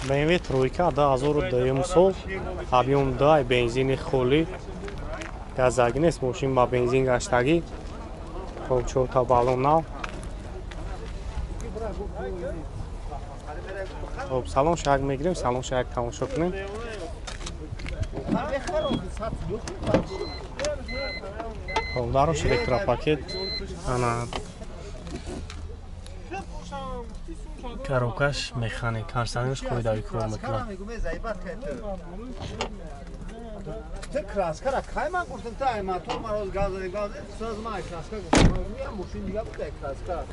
BMW тройка 2002 сол, объем 2, бензини холӣ, газаги нест, мошин ба бензин гаштагӣ. Хоб, чорта баллон нав. Хоб, салон шак мегирем, салон шак тамошо кунем. Хоб, дарош электропакет, ана коробкаш механик, кондиционерш қоидави кор мекунад. Ты краска кай ман гуфтам, та ай мотор мароз газ газ, сразу ман краска гуфтам, я мошин дига буд краска.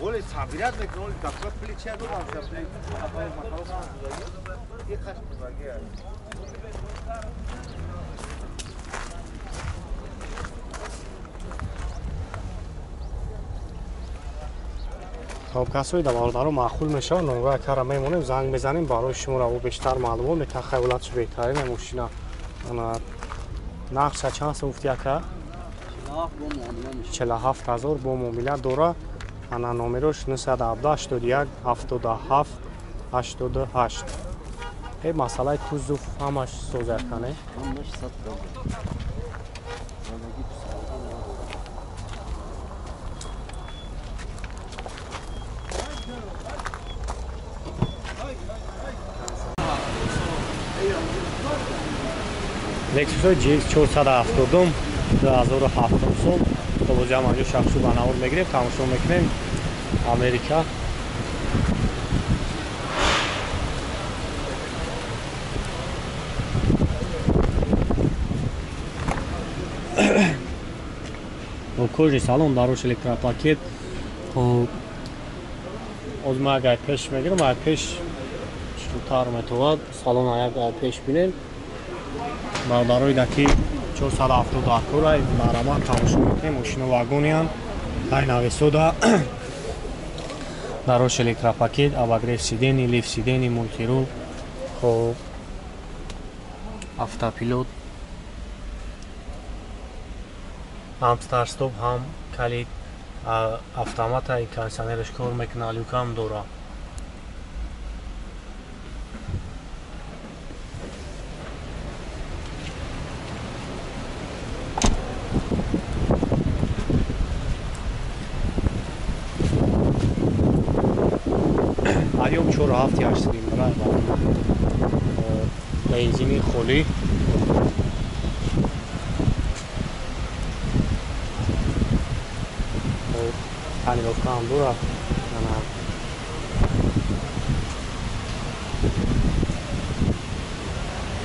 Оли сабират мекунад, оли дафра плеча дорам, сабри мотор и хаш будаги. Хоб, касои да бародаро маъқул мешавад, номраи кара мемонем, занг мезанем, барои шуморо бо бештар маълумот метаҳад, хаёлатш беҳтарин мошина. Ана нақша чанд сум гуфти ака? 47 ҳазор бо муомила дора. Ана номерош 917 81 77 88. Э масъалаи кузов ҳамаш созакане? Ҳамаш 100%. Lexus GX 472 2007 сол. Боз ҳам анҷо шахсу ба навор мегирем, тамошо мекунем. Америка. Бо кожи салон, дарош электропакет. Хоб, оз ма агар пеш мегирам, ай пеш шутар метовад. Салон агар пеш бинем. Бародарои даки 470 кора марамат тамошо мекунем, мошино вагониян, ай навесода. Дарош электропакет, обогрев сидений, лифт сидений, мультирул, хоб, автопилот, ҳам старт-стоп, ҳам калид автомата, кондиционераш кор мекунад, люкам дора. Объем 4,7 цилиндра, бензини холӣ. Тонировка ҳам дора.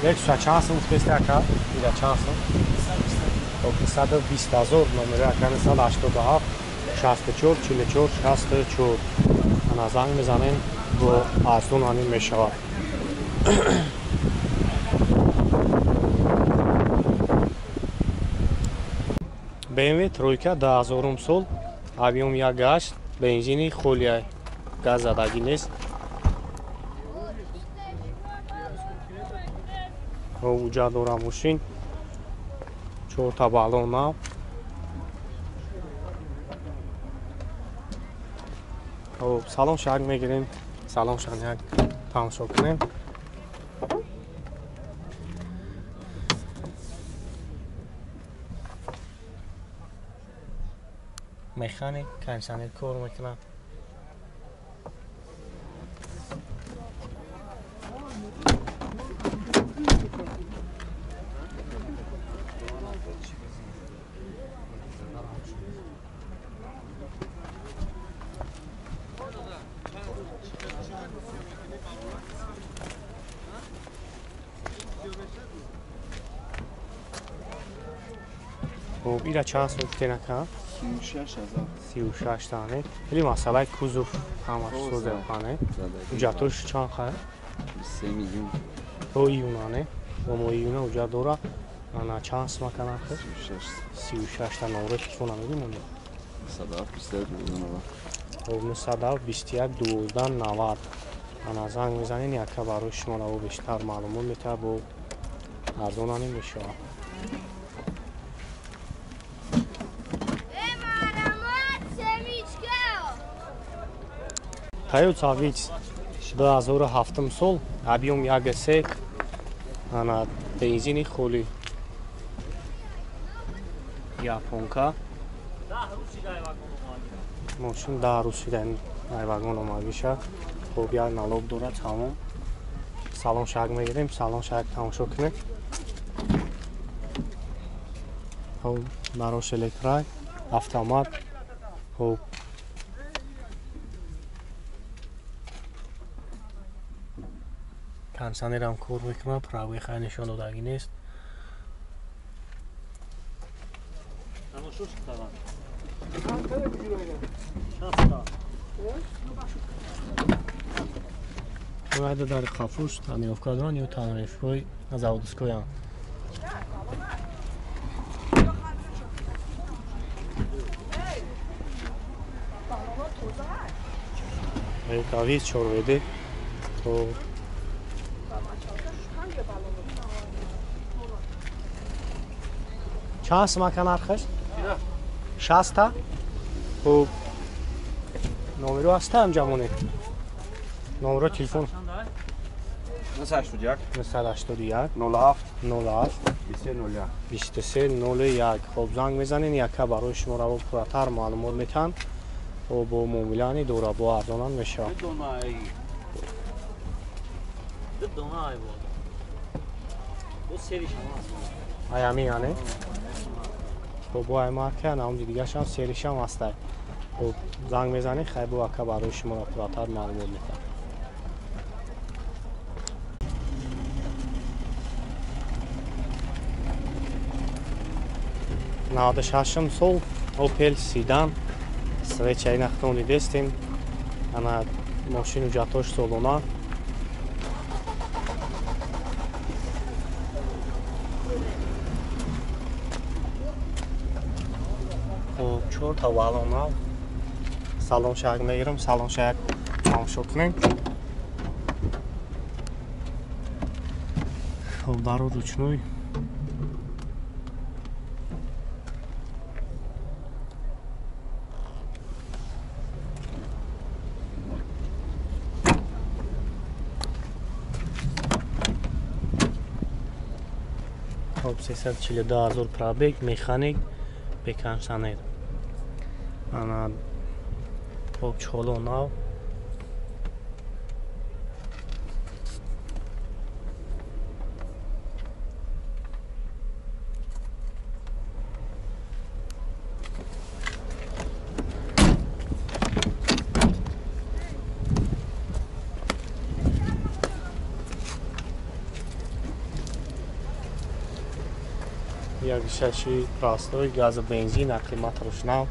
Lexus чанд сум гуфтест ака? Ира чанд сум? 120 ҳазор номери ака 987 64 44 64. Ана занг мезанем, бо арзон ҳамин мешавад. BMW тройка 2000 сол, объем 1,8, бензини холия, газ задагӣ нест. Уҷа дора мошин, чорта баллон нав. Хоб, салон шак мегирем, салон шак як тамошо кунем. Механик, кондиционер кор мекунад. Хоб, ира чанд сум гуфтен ака? 36 000. 36 тане. Вели масъалаи кузов ҳамаш созахане. Ҳуҷҷатош чанд хай? 3 миллион. То июнане. Бо моҳи июна ҳуҷҷат дора. Ана чанд сум ака нархе? 36. 36 та. Номерои телефона медонем? 107 21 12 90. Хоб, 907 21 12 90. Ана занг мезанем, яка барои шумо раво бештар маълумот метаҳад, бо арзон ҳамин мешавад. Toyota Vitz 2007 сол, объем 1.3, ана бензини холи. Японка. Мошин 10 рӯз шуда ай вагон омадиша. Хоб як налог дорад, тамом. Салон шак мегирем, салон шак тамошо кунем. Хоб барош электрай, автомат. Хоб кондиционерам кор мекунад, правои хай нишон додагӣ нест. Бояд дар қафуш тонировка доранд ё тонировкаи заводскоянд. Авиз 4 ВД. Чанд сум ака нархаш? 60та? Хуб. Номеро ҳастам ҷамоне. Номеро телефон 981 981 07 07 2301 2301. Хоб занг мезанен, яка барои шумо раво пурратар маълумот метаҳанд. Хоб бо муомилаани дора бо арзонанд мешавад. Аями яъне? Хоб бо ай марка, намуди дигаршам серишам ҳастай. Хоб занг мезанед, хай бо ака барои шуморо пурратар маълумот метаҳанд. 96 сол Opel Sedan свечаи нахтон дидестем. Ана мошин ҳуҷҷатош солона. Хоб 4 та балона. Салон шак мегирам, салон шак тамошо кунем. Хоб даро ручной. Хоб 342 ҳазор пробег, механик, бе кондиционер. Ана хоб чоло нав. Як шаши простой, газа, бензин, аккумулятор нав.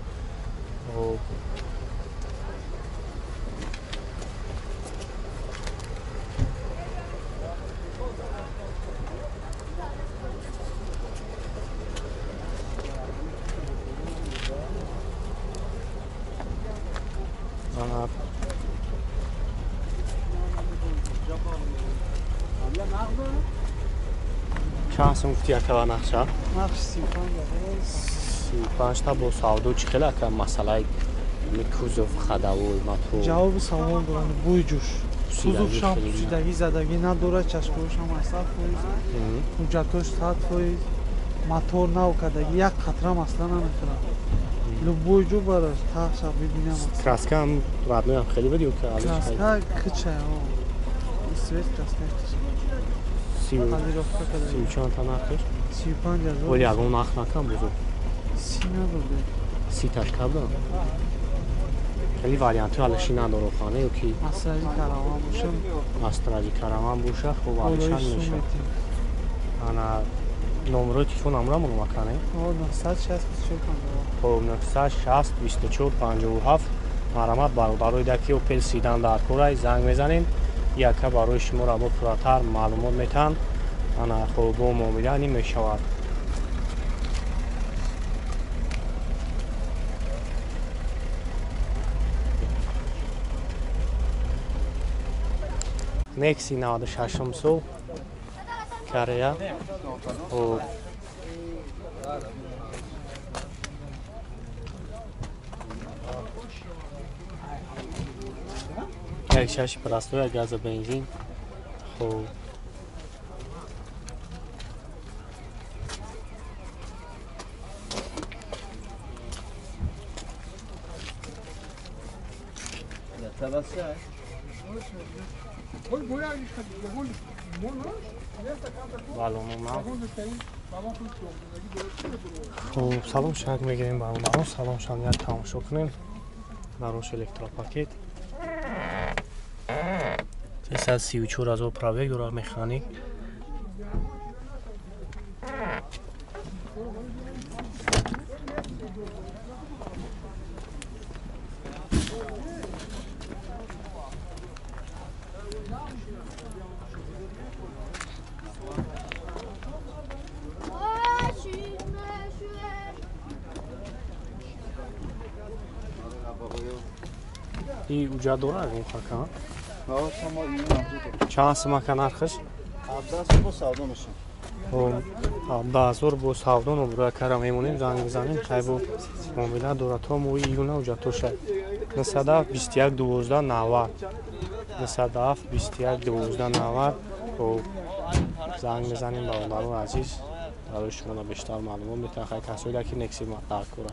Чанд сум гуфти акава нақша? Нақш 35. 35 та бо савдо чӣ хел ака масъалаи кузов, ходовой, мотор? Ҷавоби савол дорам, бӯи ҷӯш. Кузовшам пӯсидагӣ задагӣ надорад, чашкоҳошам 100%, ҳуҷҷатош 100%, мотор нав кардагӣ, як қатра масъала намехӯрад. Любой ҷо бараш таша бибинам. Краска ҳам родной ҳам хеле буд ё ки краска кича, свет краска кича. 34 та нархш? 35 ҳазор. Вале ягон нарх накам бузург. 30 надоде. 30 таш кабда. Хеле вариантҳо алаши надоро хона ё ки Астрази караван боша. Астрази караван боша, хуб алишан меша. Ана номерои телефон амра мурмакане? 960 24 57. Хоб 960 24 57. Марҳамат бародарои даки Opel Sedan дар корай занг мезанем. Яка барои шуморо бо пурратар маълумот метаҳанд. Ана хоб бо муомила ним мешавад. Nexi 96 сол Корея. Хоб 1.6 простой, газа бензин. Хуб. Хуб, салом шак мегирем бародарон, салом шам як тамошо кунем. Нарош электропакет. 334 ҳазор пробег дорад, механик. И уҷа дорад он хака? Чанд сумака нархаш? 17 000 бо савдо нобура кара мемонем, занг бизанем, хай бо муомила дорад то моҳи июна уҷатоша. 907 21 12 90 907 21 12 90. Занг мезанем, бародарони азиз, барои шумо бештар маълумот метаҳад, хай касоеда ки некси дар кора.